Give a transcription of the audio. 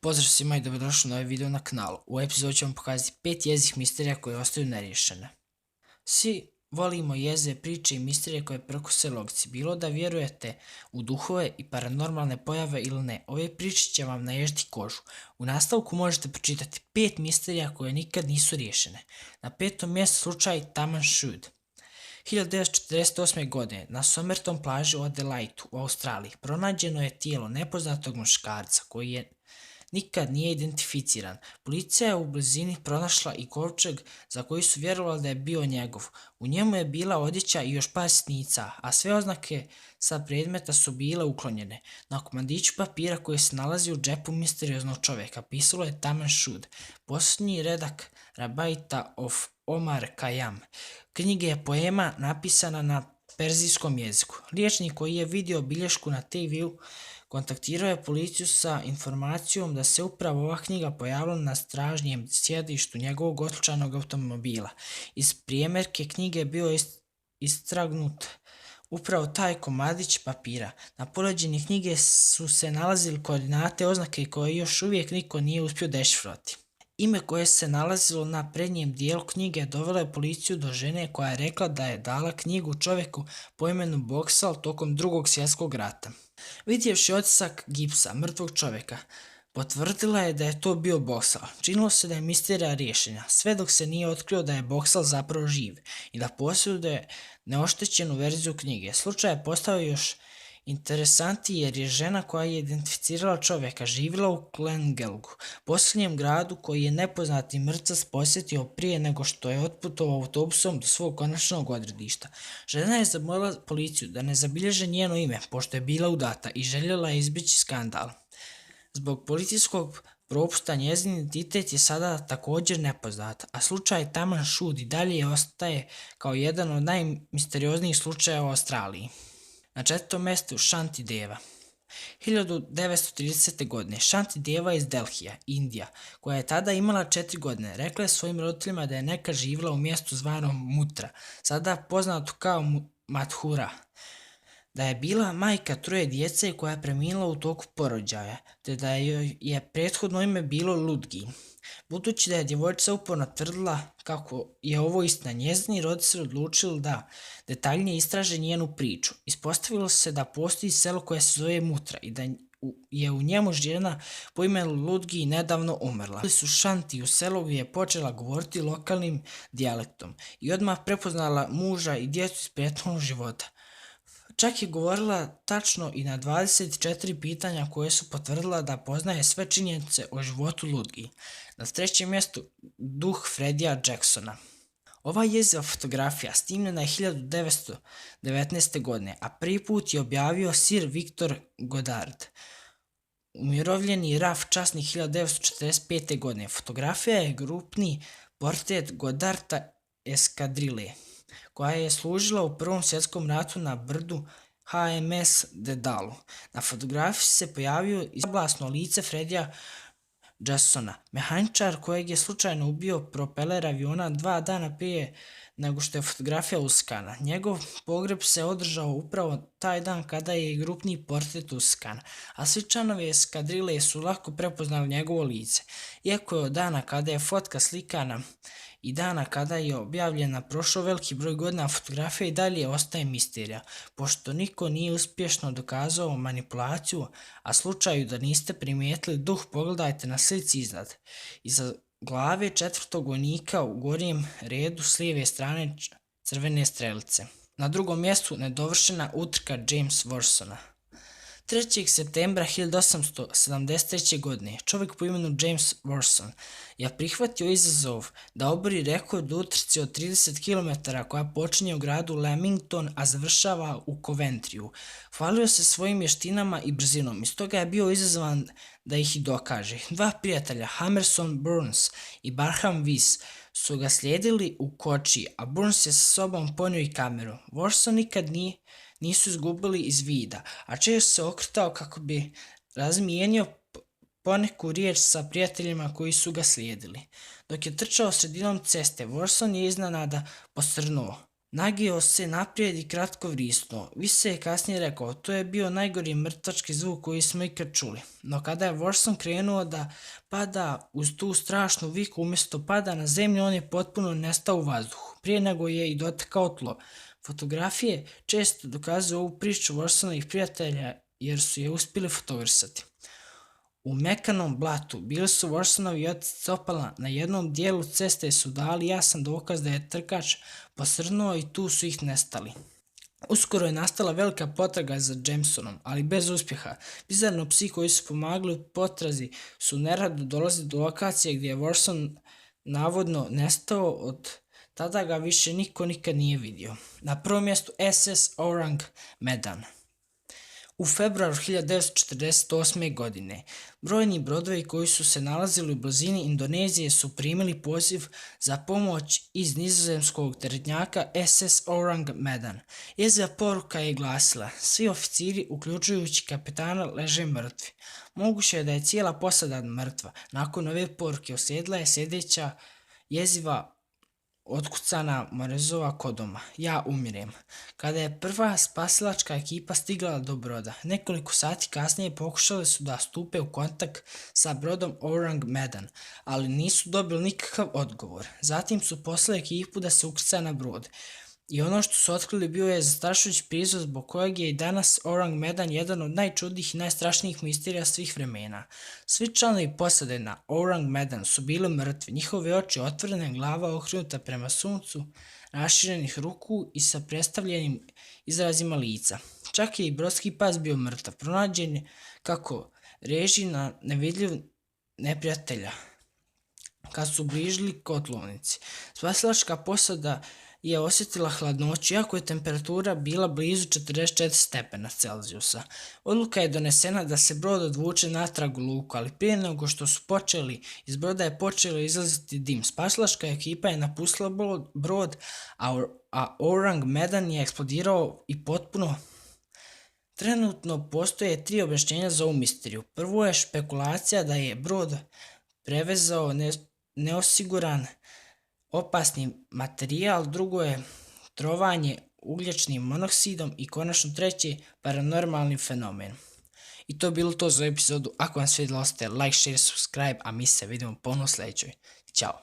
Pozdrav svima i dobrodošli na ovaj video na kanalu. U epizodu ću vam pokazati 5 jezih misterija koje ostaju neriješene. Svi volimo jeze, priče i misterije koje prkose logici, bilo da vjerujete u duhove i paranormalne pojave ili ne. Ove priče će vam naježiti kožu. U nastavku možete pročitati 5 misterija koje nikad nisu riješene. Na 5. mjestu slučaj Taman Shud. 1948. godine na Somerton plaži u Adelaidu u Australiji pronađeno je tijelo nepoznatog muškarca koji nikad nije identificiran. Policija je u blizini pronašla i kovčeg za koji su vjerovali da je bio njegov. U njemu je bila odjeća i još par sitnica, a sve oznake sa predmeta su bile uklonjene. Na komadiću papira koji se nalazi u džepu misterioznog čovjeka pisalo je Taman Shud, posljednji redak Rabaita of Omar Khayyam. Knjiga je poema napisana na perzijskom jeziku. Liječnik koji je vidio bilješku na TV-u kontaktirao je policiju sa informacijom da se upravo ova knjiga pojavila na stražnjem sjedištu njegovog otključanog automobila. Iz prijemerke knjige je bio istragnut upravo taj komadić papira. Na poleđini knjige su se nalazili koordinate oznake koje još uvijek niko nije uspio dešifrovati. Ime koje se nalazilo na prednjem dijelu knjige dovelo je policiju do žene koja je rekla da je dala knjigu čovjeku po imenu Boxall tokom Drugog svjetskog rata. Vidjevši otisak gipsa mrtvog čovjeka, potvrdila je da je to bio Boxall. Činilo se da je misterija riješena, sve dok se nije otkrio da je Boxall zapravo živ i da posjeduje neoštećenu verziju knjige. Slučaj je postao još interesantniji jer je žena koja je identificirala čovjeka živjela u Glengelgu, posljednjem gradu koji je nepoznati mrtvac posjetio prije nego što je otputovao autobusom do svog konačnog odredišta. Žena je zamolila policiju da ne zabilježe njeno ime, pošto je bila udata i željela je izbjeći skandal. Zbog policijskog propusta njezin identitet je sada također nepoznat, a slučaj Taman Shud i dalje ostaje kao jedan od najmisterioznijih slučajeva u Australiji. Na 4. mjestu Shanti Deva. 1930. godine Shanti Deva iz Delhija, Indija, koja je tada imala 4 godine, rekla je svojim roditeljima da je nekad živjela u mjestu zvanom Mutra, sada poznato kao Mathura, da je bila majka 3 djece koja je preminula u toku porođaja, te da joj je prethodno ime bilo Ludgi. Budući da je djevojčica uporno tvrdila kako je ovo istina, njezini roditelji odlučili da detaljnije istraže njenu priču. Ispostavilo se da postoji selo koje se zove Mutra i da je u njemu žena po imenu Ludgi nedavno umrla. Su Shanti u selu gdje je počela govoriti lokalnim dijalektom i odmah prepoznala muža i djecu iz prethodnog života. Čak je govorila tačno i na 24 pitanja koje su potvrdila da poznaje sve činjenice o životu Ludgi. Na 3. mjestu duh Fredija Jacksona. Ova jeziva fotografija snimljena je 1919. godine, a prvi put je objavio Sir Victor Goddard. Umirovljeni RAF časni 1945. godine. Fotografija je grupni portret Goddarda eskadrile, koja je služila u Prvom svjetskom ratu na brdu HMS Dedalu. Na fotografiji se pojavio izoblasno lice Fredija Jacksona, mehaničar kojeg je slučajno ubio propeler aviona 2 dana prije nego što je fotografija uskana. Njegov pogreb se održao upravo taj dan kada je i grupni portret uskan, a svi članovi eskadrile su lako prepoznali njegovo lice. Iako je od dana kada je fotka slikana i dana kada je objavljena prošao veliki broj godina, fotografija i dalje ostaje misterija, pošto niko nije uspješno dokazao manipulaciju, a slučaju da niste primijetili duh pogledajte na slici iznad. Iza glave 4. vojnika u gornjem redu s lijeve strane crvene strelice. Na 2. mjestu nedovršena utrka James Watsona. 3. septembra 1873. godine čovjek po imenu James Watson je prihvatio izazov da obori rekord u utrci od 30 km koja počinje u gradu Leamington, a završava u Coventryu. Hvalio se svojim vještinama i brzinom i stoga je bio izazovan da ih i dokaže. 2 prijatelja, Hammerson Burns i Barham Weiss, su ga slijedili u kočiji, a Burns je sa sobom ponio i kameru. Watson nikad nisu izgubili iz vida, a često se okretao kako bi razmijenio poneku riječ sa prijateljima koji su ga slijedili. Dok je trčao sredinom ceste, Watson je iznenada posrnuo. Nagio se naprijed i kratko vrisnuo. Vise je kasnije rekao, to je bio najgori mrtvački zvuk koji smo ikad čuli. No kada je Watson krenuo da pada uz tu strašnu viku, umjesto pada na zemlju, on je potpuno nestao u vazduhu, prije nego je i dotakao tlo. Fotografije često dokazuju ovu priču Watsonovih prijatelja jer su je uspjeli fotografisati. U mekanom blatu bili su Watsonovi otisci copala na jednom dijelu ceste su dali jasan dokaz da je trkač posrnuo i tu su ih nestali. Uskoro je nastala velika potraga za Jamesonom, ali bez uspjeha. Bizarno psi koji su pomagali u potrazi su nerado dolazili do lokacije gdje je Watson navodno nestao, od tada ga više niko nikad nije vidio. Na prvom mjestu SS Orang Medan. U februaru 1948. godine brojni brodovi koji su se nalazili u blizini Indonezije su primili poziv za pomoć iz nizozemskog teretnjaka SS Orang Medan. Jeziva poruka je glasila: svi oficiri, uključujući kapetana, leže mrtvi. Moguće je da je cijela posada mrtva. Nakon ove poruke uslijedila je sljedeća jeziva otkucana Morezova kodoma: ja umirem. Kada je prva spasilačka ekipa stigla do broda, nekoliko sati kasnije pokušali su da stupe u kontakt sa brodom Orang Medan, ali nisu dobili nikakav odgovor. Zatim su poslali ekipu da se ukrca na brod. I ono što su otkrili bio je zastrašujući prizor zbog kojeg je i danas Orang Medan jedan od najčudnijih i najstrašnijih misterija svih vremena. Svi članovi posade na Orang Medan su bili mrtvi, njihove oči otvorene, glava okrenuta prema suncu, raširenih ruku i sa predstavljenim izrazima lica. Čak je i brodski pas bio mrtav, pronađen je kako reži na nevidljiv neprijatelja kad su bližili kotlovnici. Spasilačka posada je osjetila hladnoću, iako je temperatura bila blizu 44 stepena Celzijusa. Odluka je donesena da se brod odvuče natrag u luku, ali prije nego što su počeli, iz broda je počelo izlaziti dim. Spasilačka ekipa je napustila brod, a Orang Medan je eksplodirao i potpuno. Trenutno postoje 3 objašnjenja za ovu misteriju. Prvo je špekulacija da je brod prevezao neosiguran opasni materijal, drugo je trovanje ugljičnim monoksidom i konačno treći paranormalni fenomen. I to je bilo to za epizodu. Ako vam svidjelo, ostavite like, share, subscribe, a mi se vidimo ponovno u sljedećoj. Ćao!